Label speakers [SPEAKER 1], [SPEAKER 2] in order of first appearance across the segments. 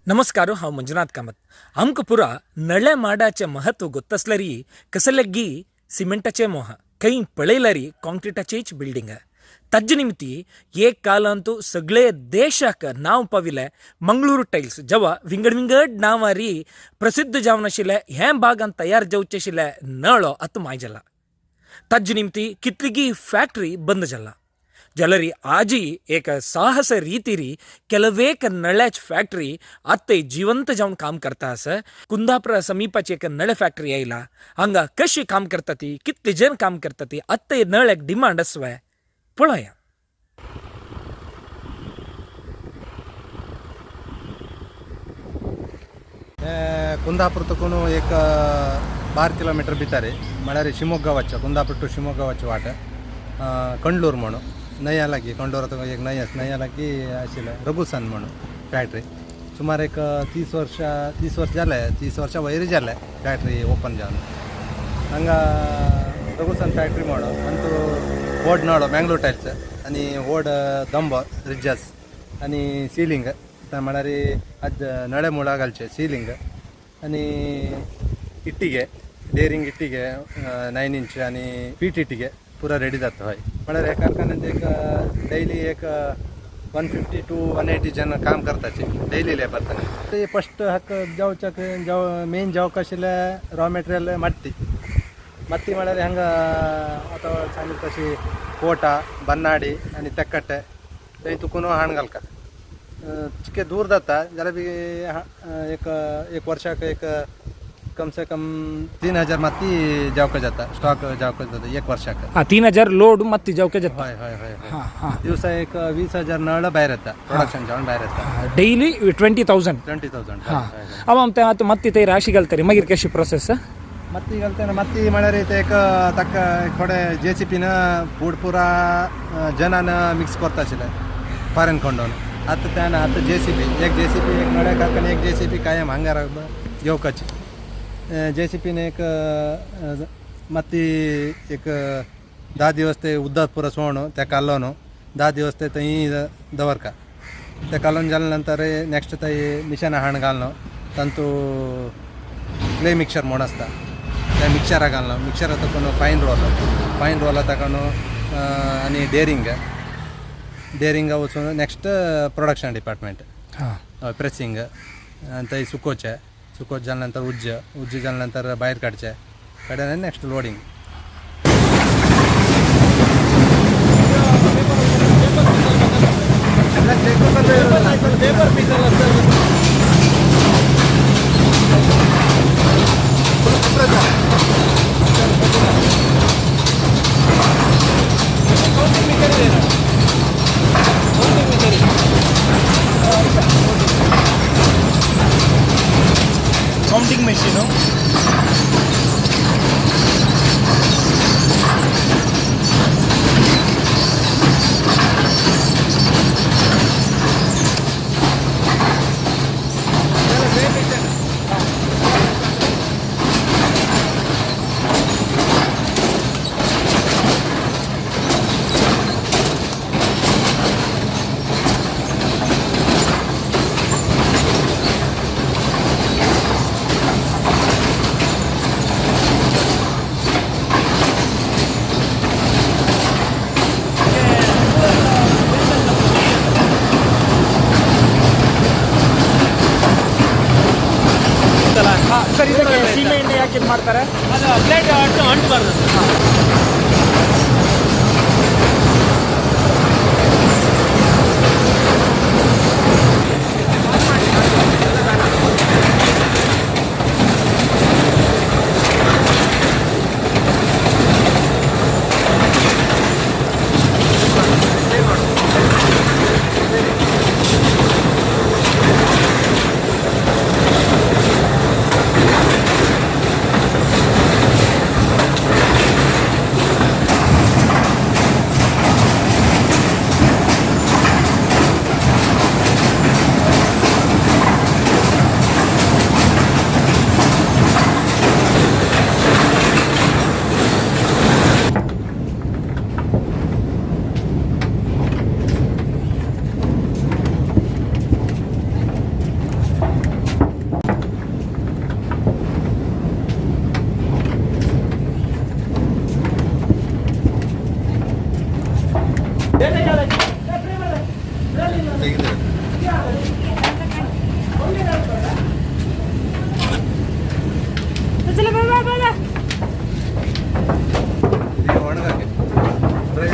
[SPEAKER 1] नमस्कार, हांव मंजुनाथ कामत. आमकां पुरा नळ्या माडाचें महत्व गोत्तासल्यारी कसलेगी सिमेंटाचें मोह खंय पळयल्यारी कॉन्क्रिटाचेच बिल्डींग. ताजे निमित्ती एक कालांतू सगळे देशाक नांव पाविल्लें मंगळूर टायल्स जेवा विंगड विंगड नांवारी प्रसिद्ध जावन आशिल्लें हें भागांत तयार जावचें आशिल्लें नळो आतां माय जाला. ताजे निमित्ती कितलीगी फॅक्टरी बंद जाला. जाल्यार आजी एक साहस रितीरी ಕೆಲವೇक नळ्याच फॅक्टरी आतां जिवंत जावन काम करता आसा. कुंदापुरा समीपाची एक नळ फॅक्टरी आयला. हांगा कशी काम करता ती, कितले जण काम करता ती, आतां नळ्याक डिमांड आसवे पळोवया.
[SPEAKER 2] कुंदापूर तकून एक 12 किलोमीटर भितर म्हळ्यार शिमोग्गा वच्चें, कुंदापूर टू शिमोग्गा वच्चें वाट कंडलूर म्हणून न्हंया लागीं, कंडलूर एक न्हंय आसा, न्हंया लागीं आशिल्लें रघुसन म्हणून फॅक्टरी. सुमार एक 30 वर्स जालें, 30 वर्सां वयर जालें फॅक्टरी ओपन जावन. हांगा रघुसन फॅक्टरी म्हणून आनी तो व्हड नळो मँगलोर टायल्स आनी व्हड दंबो रिज्जस आनी सिलींग म्हळ्यार आज नळे मुळा घालचे सिलींग आनी इಟ್ಟಿगे डेरिंग इಟ್ಟಿगे 9 इंच आनी फीट इಟ್ಟಿगे पुरा रेडी जाता. हय, म्हळ्यार ह्या कारखान्यात एक डेली एक 150 टू 180 जण काम करताचे डेली लेबर. ते फस्ट हाका जावच्याक जाव मेन जावक आशिल्लें रॉ मटेरियल माती. माती म्हळ्यार हांगा आतां सांगितलं तशी कोटा, बन्नाडी आनी तेक्कट्टे थंय तुकून हाण घालता. चिके दूर जाता जाल्यार बी एक एक वर्साक एक कम से कम 3000 माती जावक जाता, स्टॉक जावक जाता एक वर्साक.
[SPEAKER 1] हां, 3000 लोड माती जावके जाता.
[SPEAKER 2] हय हय हय हय.
[SPEAKER 1] हां हां.
[SPEAKER 2] दिवसा एक 20,000 नळ भायर येता, प्रोडक्शन जावन भायर येता.
[SPEAKER 1] डेली 20,000.
[SPEAKER 2] 20,000.
[SPEAKER 1] हां, अव आम ते आतां माती ते राशी घालतरी, मागीर कशी प्रोसेस?
[SPEAKER 2] मत्ती घालतना मत्ती म्हळ्यार ते एक ताका थोडे जे सी पीन बूट पुरा जनान मिक्स करता आशिल्ले फॉरेन कोंडोन. आतां त्यान आतां जे सी पी, एक जे सी पी एक नळ्या कारखाने एक जे सी पी कायम हांगार घेवपाची. जे सी पीन एक माती एक 10 दिवस ते उदक पुरा सोडून त्या कालोवन 10 दिवस ते थंय दवरका. ते कालोवन जाल्या नंतर नेक्स्ट थंय मिशनां हाण घालून तांतू क्ले मिक्सर म्हूण आसता त्या मिक्सरा घालून मिक्सरा तकून फायन रोल, फायन रोला ताकून आनी डेरिंग, डेरिंगा वचून नेक्स्ट प्रोडक्शन डिपार्टमेंट.
[SPEAKER 1] हां.
[SPEAKER 2] हय, प्रेसिंग आनी थंय सुकोवचें, सुकोवचें जाल्या नंतर उज्ज, उज्ज जाल्या नंतर भायर काडचें, काडले next loading.
[SPEAKER 3] Counting machine.
[SPEAKER 1] ಹಾಂ ಸರ್, ಇದಕ್ಕೆ ಸೀಮೆ ಎಣ್ಣೆ ಯಾಕೆ ಇದು ಮಾಡ್ತಾರೆ?
[SPEAKER 3] ಅದು ಪ್ಲೇಟ್ ಅಂಟು ಅಂಟಬಾರ್ದು.
[SPEAKER 2] ತೆಗೆದು. ಈಗ ಒಣಗಕ್ಕೆ ಡ್ರೈ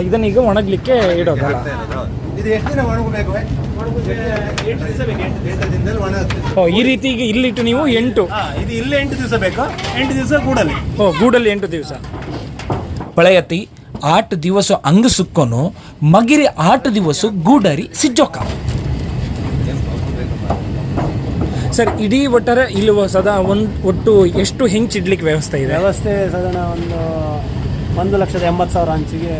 [SPEAKER 1] ಇದನ್ನ ಈಗ ಒಣಗಲಿಕ್ಕೆ ಇಡೋದಲ್ಲ?
[SPEAKER 2] ಹಾಕ್ತಾ ಇರೋದು, ಹೌದು. ಇದು ಎಷ್ಟು ದಿನ ಒಣಗಬೇಕು?
[SPEAKER 3] 8 ದಿವಸ ಬೇಕು, 8 ದಿವಸ.
[SPEAKER 2] 8 ದಿನದಲ್ಲಿ ಒಣಗುತ್ತೆ.
[SPEAKER 1] ಓ, ಈ ರೀತಿ ಈಗ ಇಲ್ಲಿಟ್ಟು ನೀವು 8
[SPEAKER 3] ಇದು ಇಲ್ಲೇ 8 ದಿವಸ ಬೇಕು, 8 ದಿವಸ ಗೂಡಲ್ಲಿ.
[SPEAKER 1] ಓ, ಗೂಡಲ್ಲಿ 8 ದಿವಸ. ಪಳೆಯತಿ 8 ದಿವಸ ಅಂಗ ಸುಕ್ಕೋನು ಮಗಿರಿ 8 ದಿವಸ ಗೂಡರಿ ಸಿಜ್ಜೋಕ. ಸರ್, ಇಡೀ ಒಟ್ಟಾರೆ ಇಲ್ಲಿ ಸದಾ ಒಂದು ಒಟ್ಟು ಎಷ್ಟು ಹೆಂಚಿಡ್ಲಿಕ್ಕೆ ವ್ಯವಸ್ಥೆ ಇದೆ?
[SPEAKER 3] ವ್ಯವಸ್ಥೆ ಸಾಧಾರಣ 1,80,000 ಹಂಚಿಗೆ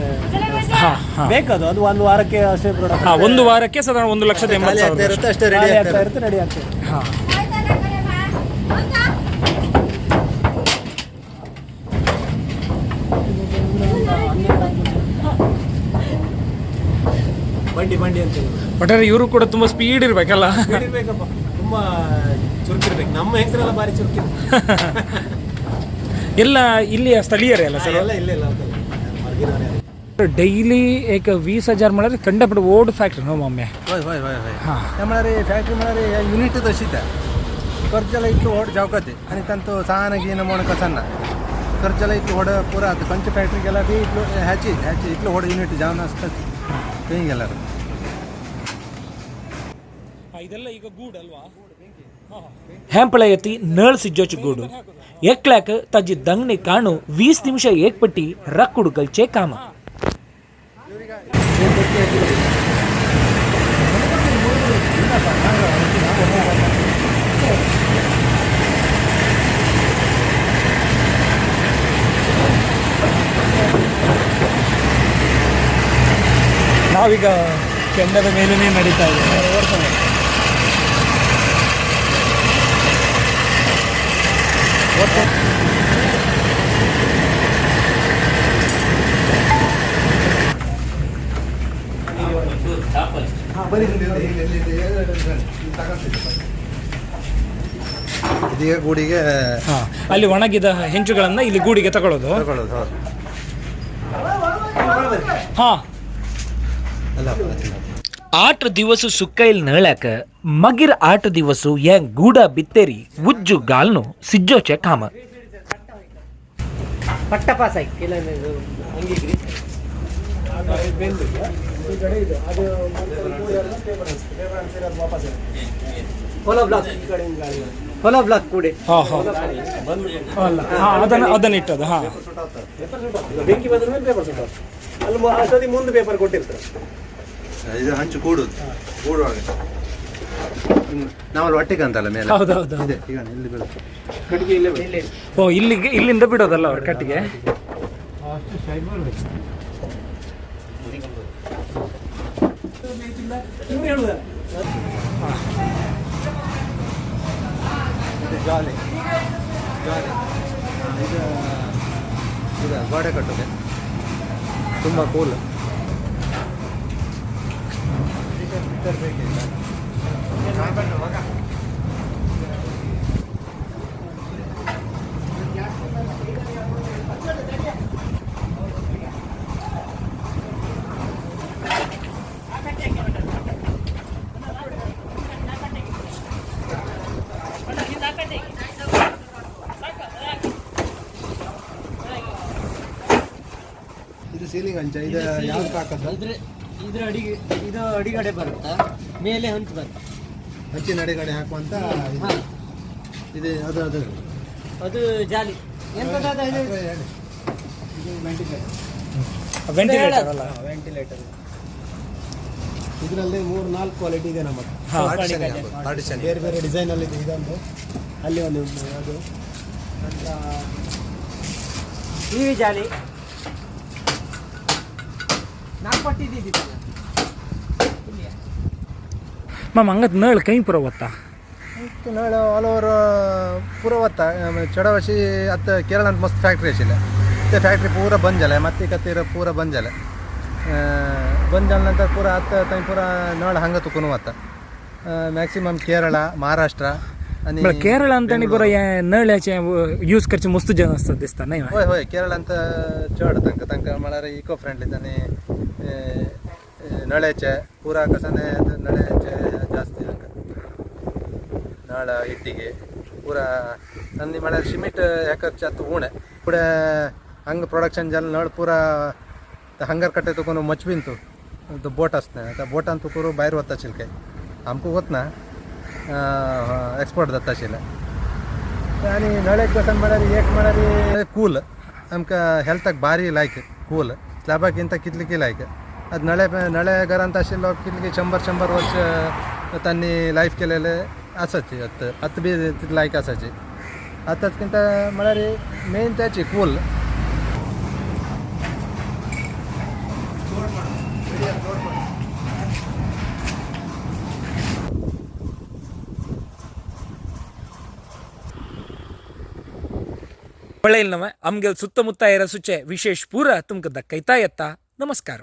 [SPEAKER 1] ಹಾ ಹಾ
[SPEAKER 3] ಬೇಕದು. ಅದು ಒಂದು ವಾರಕ್ಕೆ ಅಷ್ಟೇ ಪ್ರಾಡಕ್ಟ್.
[SPEAKER 1] ಹಾ, ಒಂದು ವಾರಕ್ಕೆ ಸಾಧಾರಣ ಒಂದು ಲಕ್ಷದ
[SPEAKER 2] ಖಾಲಿ
[SPEAKER 1] ಎಂಬತ್ತು
[SPEAKER 2] ಆಗ್ತಾ
[SPEAKER 1] ಸಾವಿರ
[SPEAKER 2] ಇರುತ್ತೆ ಅಷ್ಟೇ, ರೆಡಿ
[SPEAKER 3] ಆಗ್ತಾ
[SPEAKER 2] ಆಗ್ತಾ
[SPEAKER 3] ಇರುತ್ತೆ, ರೆಡಿ ಆಗ್ತಾ ಇರುತ್ತೆ.
[SPEAKER 1] ಹಾ.
[SPEAKER 3] ಬಂಡಿ ಬಂಡಿ ಅಂತ ಹೇಳಿ.
[SPEAKER 1] ಒಟ್ಟಾರೆ ಇವರು ಕೂಡ ತುಂಬಾ ಸ್ಪೀಡ್ ಇರ್ಬೇಕಲ್ಲ?
[SPEAKER 3] Speed ಇರ್ಬೇಕಪ್ಪ, ತುಂಬಾ ಚುರುಕಿರ್ಬೇಕು. ನಮ್ಮ ಹೆಂಗಸರೆಲ್ಲ ಭಾರಿ ಚುರುಕಿರ್ಬೇಕು.
[SPEAKER 1] ಎಲ್ಲ ಇಲ್ಲಿಯ ಸ್ಥಳೀಯರೇ ಅಲ್ಲ ಸರ್?
[SPEAKER 3] ಎಲ್ಲ ಇಲ್ಲೇ ಇಲ್ಲ ಅಂತಲ್ಲ, ಹೊರಗಿನವರೇ.
[SPEAKER 1] ಡೈಲಿ ಏಕ 20,000 ಮಾಡಿದ್ರೆ ಕಂಡಪಟ್ಟು ಓಡ್ ಫ್ಯಾಕ್ಟ್ರಿ ನೋ ಮಮ್ಮೆ.
[SPEAKER 2] होय होय होय होय.
[SPEAKER 1] हां.
[SPEAKER 2] म्हळ्यार फॅक्टरी म्हळ्यार युनिट तशीच आहे. खर्चाला इतलो व्हड जावका ते आनी तांचो सान गीन म्हण कसन ना, खर्चाला इतलो व्हड पुरा. आतां खंयच्या फॅक्टरी गेल्यार बी इतलो ह्याची ह्याची इतलो व्हड युनिट जावन आसताच खंय गेल्यार.
[SPEAKER 1] ಇದೆಲ್ಲ ಈಗ ಗೂಡ್ ಅಲ್ವಾ? ಹೆಂಪಳೆಯತಿ ನಳ್ ಸಿಜ್ಜೋಚ್ ಗೂಡು ಎಕ್ಲಾಕ್ ತಜ್ಜಿ ದಂಗ್ನಿ ಕಾಣು 20 ನಿಮಿಷ ಏಕ್ಪಟ್ಟಿ ರಕ್ಕುಡು ಗಲ್ಚೆ ಕಾಮ. ನಾವೀಗ ಕೆಂಡದ ಮೇಲೇ ನಡೀತಾ ಇದ್ದೇವೆ.
[SPEAKER 2] ಇದೀಗ ಗೂಡಿಗೆ
[SPEAKER 1] ಹಾ, ಅಲ್ಲಿ ಒಣಗಿದ ಹೆಂಚುಗಳನ್ನ ಇಲ್ಲಿ ಗೂಡಿಗೆ ತಗೊಳ್ಳೋದು.
[SPEAKER 2] ತಗೊಳ್ಳೋದು, ಹೌದು.
[SPEAKER 1] ಹಾ.
[SPEAKER 2] ಅಲ್ಲ.
[SPEAKER 1] 8 ದಿವಸ ಸುಕ್ಕೈಲ್ ನಳಕ ಮಗಿರ್ 8 ದಿವಸ ಯಾಂಗ್ ಗೂಡ ಬಿತ್ತೇರಿ ಉಜ್ಜು ಗಾಲ್ನು ಸಿಜ್ಜೋಚೆ ಕಾಮ.
[SPEAKER 4] ಪಟ್ಟ ಪಾಸ್ ಆಗಿ ಇಲ್ಲ. ಹೊಲ ಬ್ಲಾಕ್ ಕೂಡಿ.
[SPEAKER 1] ಹಾ ಹಾ ಅಲ್ಲ, ಹಾ, ಅದನ್ನ ಅದನ್ನ ಇಟ್ಟದು. ಹಾ.
[SPEAKER 3] ಬೆಂಕಿ ಬಂದ್ರ ಮೇಲೆ ಪೇಪರ್ ಸುಟ್ಟಾಗ್ತದೆ. ಅಲ್ಲಿ ಅಷ್ಟೊತ್ತಿಗೆ ಮುಂದೆ ಪೇಪರ್ ಕೊಟ್ಟಿರ್ತಾರೆ.
[SPEAKER 2] ಇದು ಹಂಚು ಕೂಡುದು, ಕೂಡುವಾಗ ನಾವಲ್ಲಿ ಒಟ್ಟಿಗೆ ಅಂತಲ್ಲ ಮೇಲೆ.
[SPEAKER 1] ಹೌದೌದು.
[SPEAKER 2] ಇದೆ ಈಗ ಇಲ್ಲಿ ಬೀಳುತ್ತೆ.
[SPEAKER 3] ಕಟ್ಟಿಗೆ ಇಲ್ಲೇ ಬೀಳುತ್ತೆ.
[SPEAKER 1] ಓ, ಇಲ್ಲಿಗೆ ಇಲ್ಲಿಂದ ಬಿಡೋದಲ್ಲ ಅವ್ರ ಕಟ್ಟಿಗೆ.
[SPEAKER 3] ಇವ್ರು ಹೇಳುದಲ್ಲ.
[SPEAKER 2] ಇದು ಜಾಲಿ ಜಾಲಿ. ಇದು ಇದು ಗೋಡೆ ಕಟ್ಟೋದೆ, ತುಂಬ ಕೂಲ್. ಇದು ಸೀಲಿಂಗ್ ಹಂಚ. ಇದು ಯಾವ್ದು ಹಾಕೋದು?
[SPEAKER 4] ಇದ್ರ ಇದ್ರ ಅಡಿಗೆ, ಇದು ಅಡಿಗಡೆ ಬರುತ್ತಾ, ಮೇಲೆ ಹಂಚು ಬರುತ್ತೆ.
[SPEAKER 2] ಹಂಚಿನ ಅಡಿಗಡೆ ಹಾಕುವಂತ ಇದು. ಇದು ಅದು ಅದು
[SPEAKER 4] ಅದು ಜಾಲಿ ಎಂತದಾದ ಇದು?
[SPEAKER 2] ಹೇಳಿ.
[SPEAKER 3] ಇದು ವೆಂಟಿಲೇಟರ್.
[SPEAKER 1] ವೆಂಟಿಲೇಟರ್ ಅಲ್ಲ?
[SPEAKER 3] ವೆಂಟಿಲೇಟರ್. ಇದರಲ್ಲಿ 3-4 ಕ್ವಾಲಿಟಿ ಇದೆ ನಮ್ಮ ಹತ್ರ.
[SPEAKER 2] Partition ಹಾಕೋದು, partition.
[SPEAKER 3] ಬೇರೆ ಬೇರೆ ಡಿಸೈನ್ ಅಲ್ಲಿ ಇದೆ. ಇದೊಂದು, ಅಲ್ಲಿ ಒಂದು ಉಂಟು ಅದು, ನಂತರ
[SPEAKER 4] ಟಿವಿ ಜಾಲಿ ನಾಲ್ಕು ಪಟ್ಟಿದ್ದಿದ್ದಲ್ಲ.
[SPEAKER 1] ಮಾಮ, ಹಂಗತ್ ನಳ್ ಕೈ ಪುರ ಗೊತ್ತಾ?
[SPEAKER 2] ನಾಳೆ ಆಲ್ ಓವರ್ ಪೂರ ವತ್ತ ಚಡವಶಿ ಅತ್ತ ಕೇರಳ ಅಂತ ಮಸ್ತ್ ಫ್ಯಾಕ್ಟ್ರಿ ಆಶಿಲ್ಲ. ते ಫ್ಯಾಕ್ಟ್ರಿ ಪೂರ ಬಂದ್ जाले, ಮತ್ತೆ ಕತ್ತೀರ ಪೂರ ಬಂದ್ जाले. ಬಂದ್ जाल ನಂತರ ಪೂರ ಅತ್ತ ತಂಗ್ ಪೂರ ನಳ ಹಂಗೆ ತುಕುನು ವತ್ತ. ಮ್ಯಾಕ್ಸಿಮಮ್ ಕೇರಳ, ಮಹಾರಾಷ್ಟ್ರ, आनी
[SPEAKER 1] म्हळ्यार केरळांत आनी बरो हें नळ्याचें यूज करचे मस्त जन आसता दिसता न्हय?
[SPEAKER 2] हय हय, केरळांत चड तांकां तांकां म्हळ्यार इको फ्रेंडली आनी नळ्याचे पुरा कसाने नळ्याचे जास्ती तांकां नळ इಟ್ಟಿಗೆ पुरा. आनी म्हळ्यार सिमेंट हें करचें आतां उणें. फुडें हांगा प्रोडक्शन जालें नळ पुरा हंगर कट्टे तुका मचवीन तूं तो बोट आसता त्या बोटान तूं करून भायर वता आशिल्लें काय आमकां वतना एक्सपोर्ट जाता आशिल्लें. आनी नळ्याक कसन म्हळ्यार एक म्हळ्यार कूल आमकां हेल्थाक भारी लायक कूल स्लॅबाक इंत कितले की लायक. आतां नळे नळे घरांत आशिल्लो कितले की 100 100 वर्ष तांणी लायफ केलेले आसाची. आतां आतां बी तितले लायक आसाची. आतांच कितें म्हळ्यार मेन त्याची कूल.
[SPEAKER 1] पळयल नवे आमगेल सुತ್ತमुತ್ತ रसूचे विशेष पूरा तुमकां दाखयता येता. नमस्कार.